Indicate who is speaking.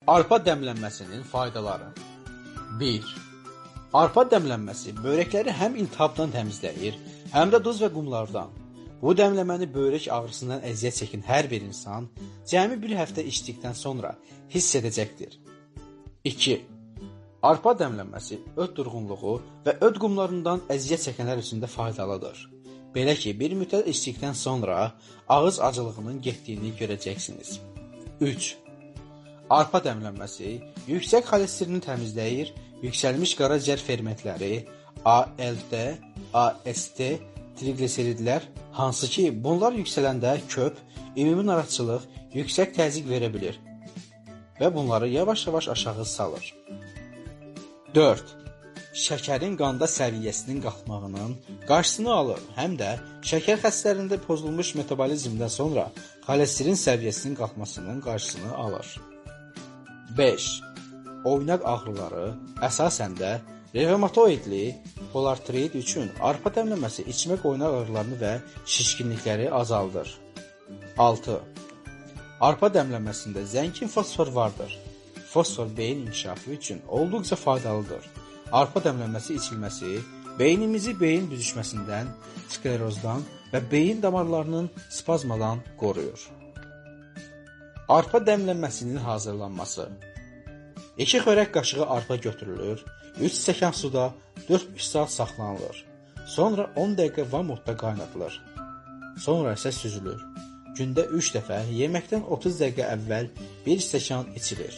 Speaker 1: Arpa dəmlənməsinin faydaları. 1. Arpa dəmlənməsi böyrəkləri həm iltihabdan təmizləyir, həm də duz və qumlardan. Bu dəmləməni böyrək ağrısından əziyyət çəkən hər bir insan cəmi bir həftə içdikdən sonra hiss edəcəkdir. 2. Arpa dəmlənməsi öd durğunluğu və öd qumlarından əziyyət çəkənlər üçün də faydalıdır. Belə ki, bir müddət içdikdən sonra ağız acılığının getdiyini görəcəksiniz. 3. Arpa dəmlənməsi yüksək xolesterini təmizləyir, yüksəlmiş qaraciyər fermentləri, ALT, AST, trigliseridlər, hansı ki, bunlar yüksələndə köp, ümumi narahatçılıq, yüksək təzyiq verə bilir və bunları yavaş-yavaş aşağı salır. 4. Şəkərin qanda səviyyəsinin qalxmağının qarşısını alır, həm də şəkər xəstələrində pozulmuş metabolizmdən sonra xolesterin səviyyəsinin qalxmasının qarşısını alır. 5. Oynaq ağrıları, əsasən də revmatoidli polartrit üçün arpa dəmləməsi içmək oynaq ağrılarını və şişkinlikləri azaldır. 6. Arpa dəmlənməsində zəngin fosfor vardır. Fosfor beyin inkişafı üçün olduqca faydalıdır. Arpa dəmlənməsi içilməsi beynimizi beyin büzüşməsindən, sklerozdan və beyin damarlarının spazmadan qoruyur. Arpa dəmlənməsinin hazırlanması. 2 xörək qaşığı arpa götürülür, 3 stəkan suda 4-5 saat saxlanılır. Sonra 10 dəqiqə vamotda qaynadılır. Sonra isə süzülür. Gündə 3 dəfə yeməkdən 30 dəqiqə əvvəl 1 stəkan içilir.